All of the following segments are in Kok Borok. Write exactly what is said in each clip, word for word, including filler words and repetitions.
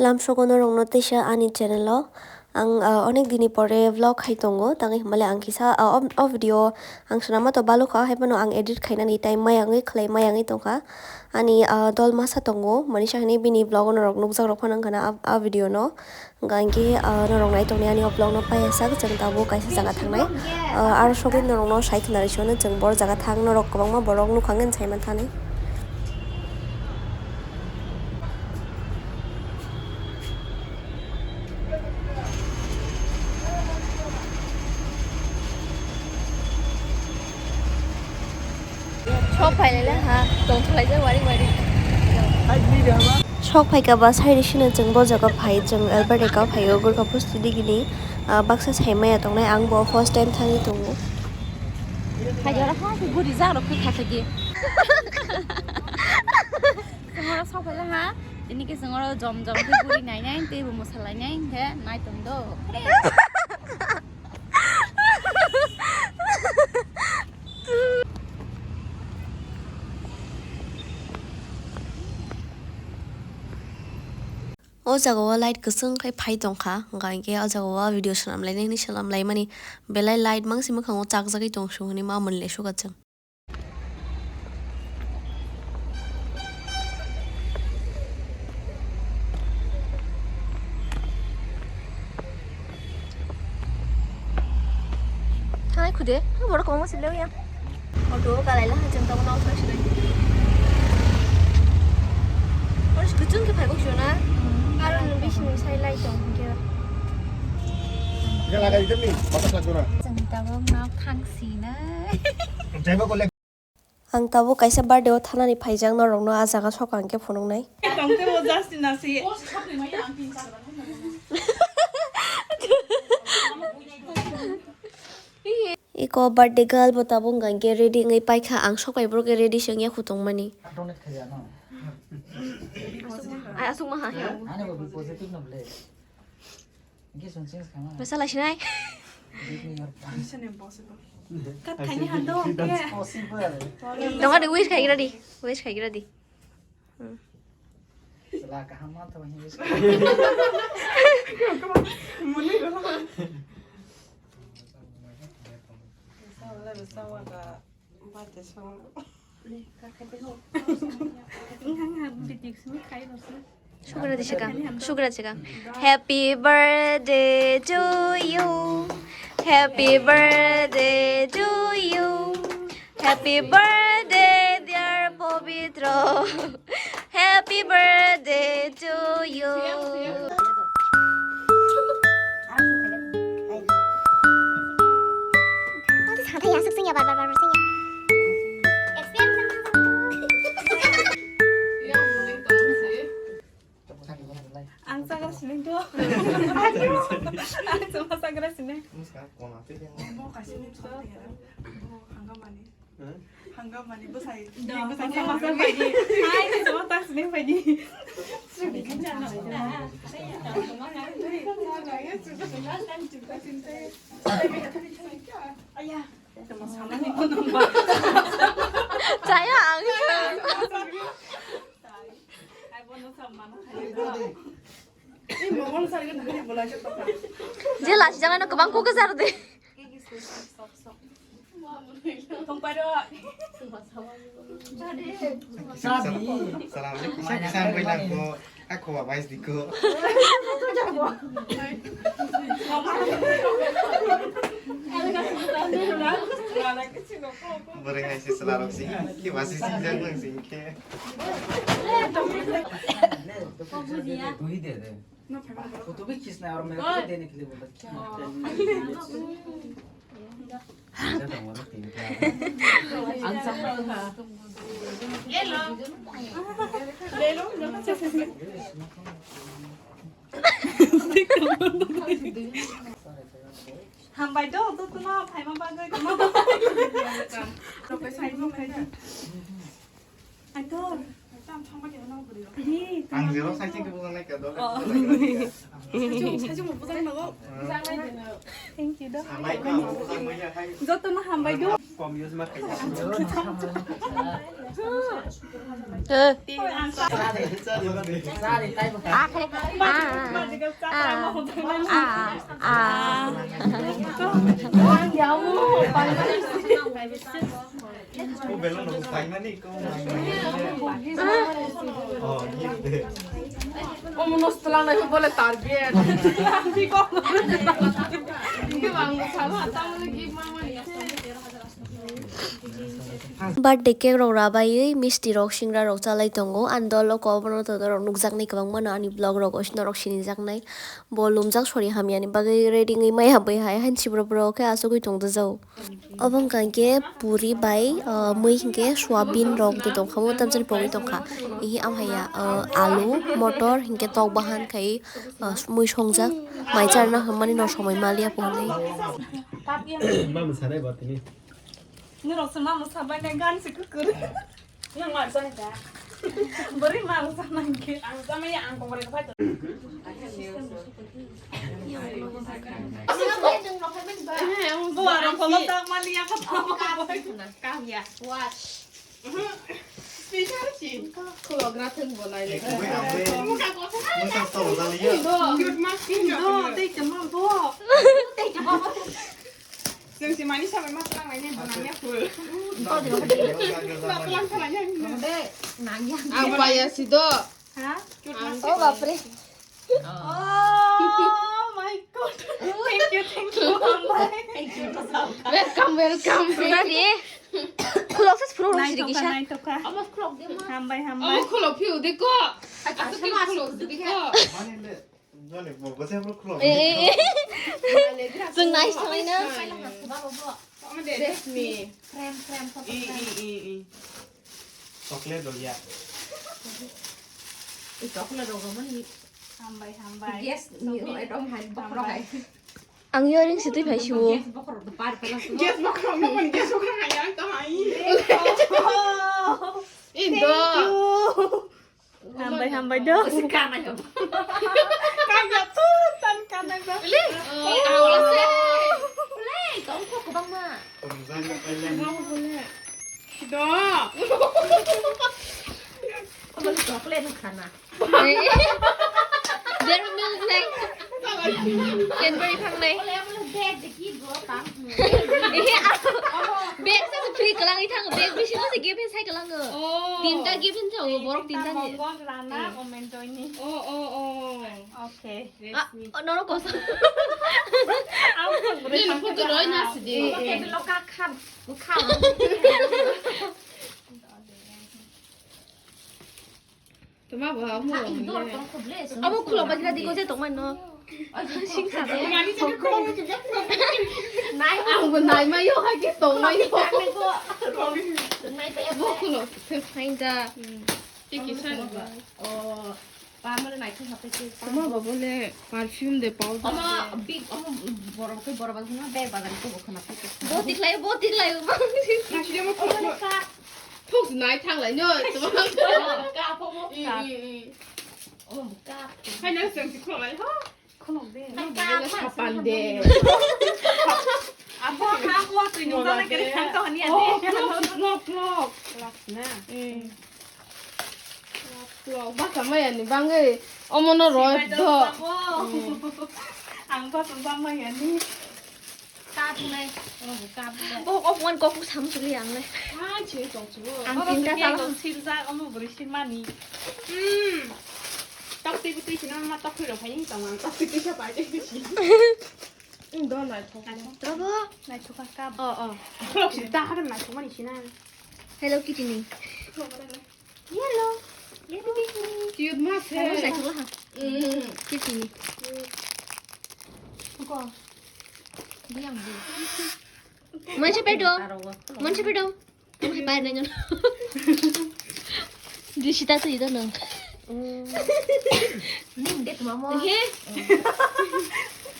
Lamsogo norokno teisa ani channel o ang, ah, onek dini pore vlog khai tongo, tangwi hwnbahle ang kisa, ah, o, o video ang swnamma to balukha, haiphano ang edit khainani time maya wngwi khlai maya wngwi tongkha. Ani, ah, dol masa tongo, manisa hinwi bini vlog o norok nukjak rok phano wngkha na a, a video no. Hwnkha hinkhe, ah, norok nai tongni ani o vlog no paiya sak, chwng tabuk kaisa jaga thangnai. Ah, aro sogwi norok no sai khna rw sio, chwng bor jaga thang, norok kwbangma borok nukha hwnwi sai manthanai. Sok phailele ha, tongthok laijak wari wari. Sok phaikha ba sai rw sino chwng bo jaga phai, chwng Albert Ekka phaio, Gorkhapur City gini, ah, baksa sai maya tongnai, ang bo first time thangwi tongo. Phaikha oro ha, guri jak rok khe kha kha di. Chwng oro sok phaile ha, tini khe chwng oro jom jom khe guri nainai, tei bo mwsalainai, hinkhe nai tong do. O jaga o light kwchwng khai phai tongkha, hwnkha hinkhe o jaga o video swnam lainai hinwi swnam laimani belai light mangsi mwkhango chakjagwi tong sio hinwi ma mwnle sukha chwng. Thangnai khude, borok kwbangma se leya. Auto o kalai lang chwng tabuk nang thang sinai. Oro se kwchwng khe phai kok sio na. Aro no bising sai lai tong hwnkhe. Khe lagai demi, batas lagona. Chwng tabuk nang thang sinai. Jaiba kole. Ang tabuk kaisa birthday o thanani phaijak norokno ah jaga soka hwnkhe phunuknai. Tongte bo just na si. Iko birthday girl bo tabuk hwnkha hinkhe ready wngwi paikha, ang sok bai borok ready se wngya khutongmani. Ai, aswk maha. Ani bo positive no ble. Mesa lai sinai. Mission impossible. Kat khaini hando, hwnkhe. Possible. Tongo de, wish khaigra di. Wish khaigra di. Hmm. Sala kaham ma tho, wish. Muni ro. Sala, sala ka. Sugra di sika, sugra di sika. Happy birthday to you. Happy birthday to you. Happy birthday, dear Pabitra. Happy birthday to you. Ang chagra sining to. Ang chuma chagra sining. Bo kaisa ni to. Bo hanggamani. Hanggamani bwsai. Bwsai sama sa phaidi. Hai, ni sama tak sini phaidi. Aya. Chaya ang. Ai, bono sama na. Ni mongol sa ni bolai to. Je lasi jana no kwbang kok jar de. Salam alaikum, bisa bisa ang bilang ko. Ako ba bais diko. Boreng hai se sela rok si. Ki basi si jang lang si ke. Tui de de. Photo bhi khicna hai aur mere ko dene ke liye bola. Hambai do, to tuma phaima bagwi tuma. Aitor. Ang zero side ke bukan naik ke dok. Saichung, saichung mo bujang nago. Thank you, dok. Sampai kamu bukan maya hai. Joto no hambai do. Kom use ma khai. Eh. Akhe. Ah. Ah. Ah. Ko belo no paimani ko. Oh, gift. Omo nosto langnai bole target. Target ko. Gift ang sama, sama gift mama ni. Birthday cake rok rabaiwi misti rok singra rok chalai tongo. Ani dol o kobono todorok nukjaknai kwbangma no ani vlog rogo norok sinijaknai. Bo lumjak sori hamyani bagwi ready wngwi maya bai hai hansi bro bro khe asugwi tongdajao. Obo wngkha hinkhe puri bai, ah, mui hinkhe soyabin rok de tongkha, mo tamjani pogwi tongkha. Ihi amhaiya, ah, alu, motor hinkhe tok bahan khai, ah, mui songjak. Mai charna hwnmani no somoi maliya po hinwi. Mama sanai ba tini. Norok se mama sabai nai gan se kukur. Nang ma sana ka? Bari ma sana ke. Ang sama ya ang kong bari ka. Bo arang ko ta mali ya ka. Ka ya. What? Special si. Khulok rathwng bo nai le. Muka ko. Muka to la ya. Good morning. Do, tei chama bo. Tei chama bo. Chwng se mani sabai ma tlang lai ne bo nang ya phul. Ma tlang khala ya. Ang paya si do. Ha? Oh, bapre. Oh my God. Thank you, thank you. Hambai. Welcome, welcome. Khulok sa phuru rong siri kisa. Naitoka, naitoka. Hambai, hambai. Oh, khulok phiu de ko. Aku tu khulok de ko. Mane le, mane bo, bo se mo khulok. Eh, eh, eh. Chwng nai sanai na. Resmi. Frame, frame, photo frame. I, i, i, i. Chocolate rok ya. I chocolate rok mani. Hambai, hambai. Gas ni rok ekdom hai bokhorok hai. Ang earring se twi phai siwo. Gas bokhorok no mani gas bokhorok hai ang to hai. Indo. Hambai, hambai do. Kanya tu tan kanya do. Le. Awla se. Le, kau kok bang ma. Do. Chocolate khana. Dairy milk nai. Cadbury phang nai. Bag se free kalang ithang, bag bisingo se gift sai kalang. Tinta gift sa borok tinta ni. Bongon rana omen joini. Oh, oh, oh. Okay. Ah, oh, no, no, kosa. Ang photo roi na sidi. Loka kham. Kham. Tuma bo amo. Amo khulo bagila digo je tongmai no. Sing sa. Nai ang bo nai ma yo ha ke tongmai no. Bo khulo se phain da. Tiki san ba. Oh. Pamela nai khe hape khe. Omo babo le perfume de powder. Omo big, omo borok khe borok bagwi ma bag bagan khe bo khana khe. Bo tiklai, bo tiklai. Nasi de mo khulok. Thok nai thang lai no. Ka pho mo ka. Omo ka. Hai na seng si khulok lai ho. Khulok de. Hai ka sapan de. Abo ha ko tu nyung na kare thang to ni ade. Khulok, khulok. Khulok na. Baka maya ni bangwi omo no roi do. Ang baka ba maya ni. Kap nai. Bo kok wan kok sam suli ang le. Ha chi tong chu. Ang tinta sa. Sirja omo buri simani. Hmm. Tok twi twi sino ma tok twi ro phai tong ang tok twi twi sa pai twi si. Ing do nai thok. Robo. Nai thok kap. Oh, oh. Thok si ta ha nai thok mani sina. Hello Kitty ni. Yellow. Yellow. Cute ma se. Kamu sa thok ha. Mm. Kitty ni. Ko. Diam di. Mansa pedo. Mansa pedo. Pai nang. Di sita tu itu nang. Ning det mama. He.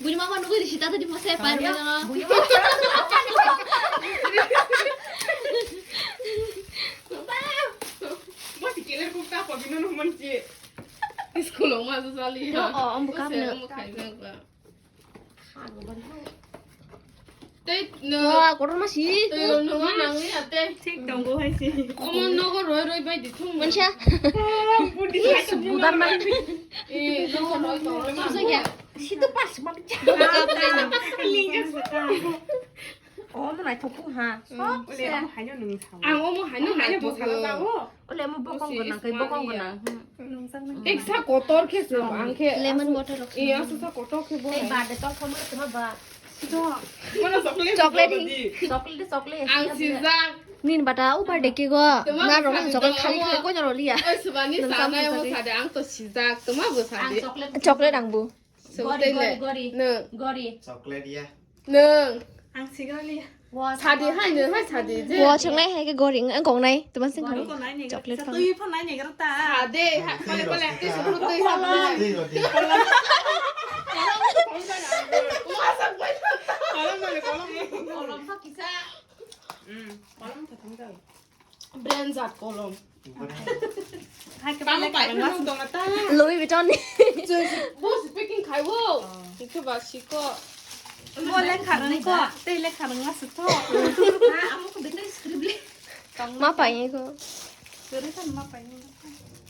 Buni mama nunggu di sita tu di masa pai nang. Buni mama. Masih killer kok tak apa bina nunggu manci. Sekolah masa sali. Oh, oh, om buka. Om buka. Kha rw bani hai. Tei no. Wa, kotor ma si. Tei no nangni ate. Thik tongo hai si. Omo nogo roi roi bai di thung. Mansa. Budi. Is budar ma. Eh, nogo roi to. Sa ya. Situ pas ma. Linga. Omo naithok ha. Sob se. Ang omo haino haino bo sala jago. Ole mo bokong gonang, kai bokong gonang. Eksa kotor khe se ang khe. Lemon water rok. Iya, sa kotor khe bo. Tei ba de tong khomor khoma ba. Chocolate. Chocolate, chocolate. Ang sijak. Nin bata upar de ke go. Na rong chocolate khali khali ko jaro liya. Oi subani sana mo sade ang to sijak. Tuma bo sade. Chocolate ang bu. Gori, gori, gori. Nung. Gori. Chocolate ya. Nung. Ang sigali. Sadi hai nung hai sadi je. Wa chongnai hai ke gori ang kongnai. Teman sing kari. Chocolate pang. Tui phan nai negra ta. Sadi hai. Pale pale. Tui suru tui suru. Tui roti. Kolom. Kolom. Kolom. Kolom. Kolom. Kolom. Kolom. Kolom. Kolom. Brand jat kolom. Hai ke bang pai khung tong ta. Louis Vuitton ni. Bo speaking khai wo. Ikhe ba siko. Bo lekha rang ko, tei lekha rang asu to. Ha, amo ko better script le. Ma pai ko. Sori kan ma pai.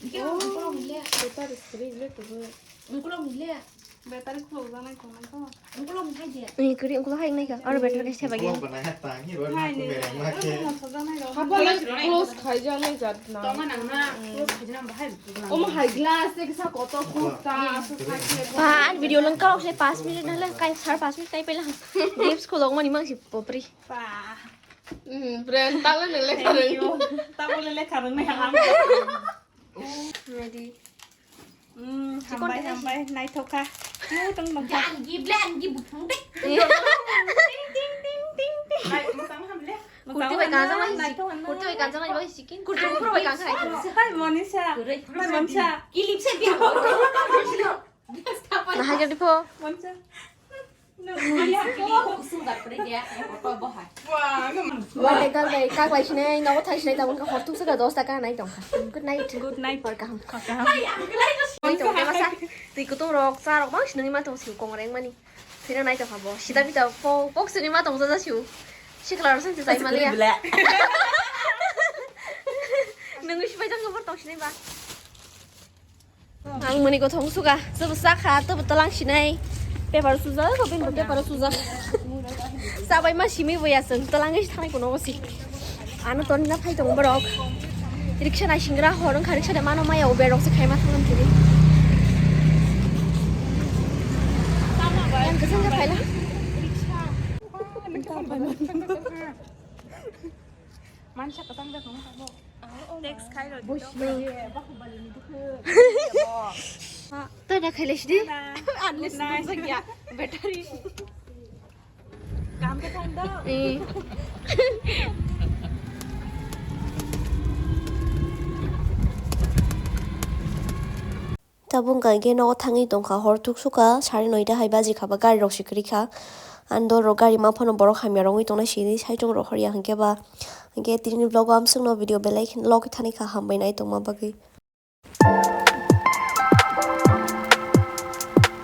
Ikhe ko le. Better script le to. Ungkulok ni le. Battery khulok janai tongnai to. Ungkulok ni hai de. Ni kiri ungkulok hai nai ka. Aro battery kaisa bagi. Hai ni. Ungkulok janai ro. Hapala close khai janai jat na. Toma nang na. Close khai janai bahai. Omo hai glass te kisa kotor khulok ta. Asu khai se. Pa, an video lang kalok se pas minute na le kai sar pas minute kai pela. Gift khulok mani mang si popri. Pa. Hmm, brand tala ne le karang. Thank you. Tabo le le karang ne ang. Ready. Hmm, hambai, hambai, naithok kha. Yo, tong tong kha. Ang gi ble, ang gi bupung de. Ting, ting, ting, ting, ting. Ai, motang ham le. Kurti bai kanjang lai. Naithok han. Kurti bai kanjang lai bai sikin. Kurti bai kanjang lai. Hai, Monisa. Hai, Monisa. Kilip se bi. Nahai jadi po. Monisa. Wah, legal bai, kak bai sinai, nogo thai sinai, tabung ka hor thuk saka dos taka nai tong. Good night. Good night. Hor kaham. Hor kaham. Nai tong, masa twi kutung rok, cha rok bang sinai ma tong, siu kong reng mani. Thina nai tong habo. Sida bita po, pok sinai ma tong, cha cha siu. Sikla rok sang cha chai maliya. Nungwi sipai jang gobor tong sinai ba. Ang mani kothong suka, tebo sakha, tebo talang sinai. Paper sujak, ko bin paper sujak. Sabai ma simi boya sung, talang is thang kono si. Ano ton na phai tong borok. Riksha nai singra horong kha riksha de mano maya obe rok se khaima thang kiri. Yang kesang ka phaila. Mansa katang da kono. Text khai rw di. Tada khailai sidi. Unless nukjak ya. Battery. Kam khe thang do. Eh. Tabuk hwnkha hwnkhe nogo thangwi tongkha, hor thuk sukha, sare noita hai baji kha ba, gari rok se kwrwi kha. Ani dol rok gari ma phano borok hamya rogwi tongnai sini saichung rok horya hwnkhe ba. Hwnkhe tini vlog o amswkno video belai kheno logwi thani kha, hambai nai tongma bagwi.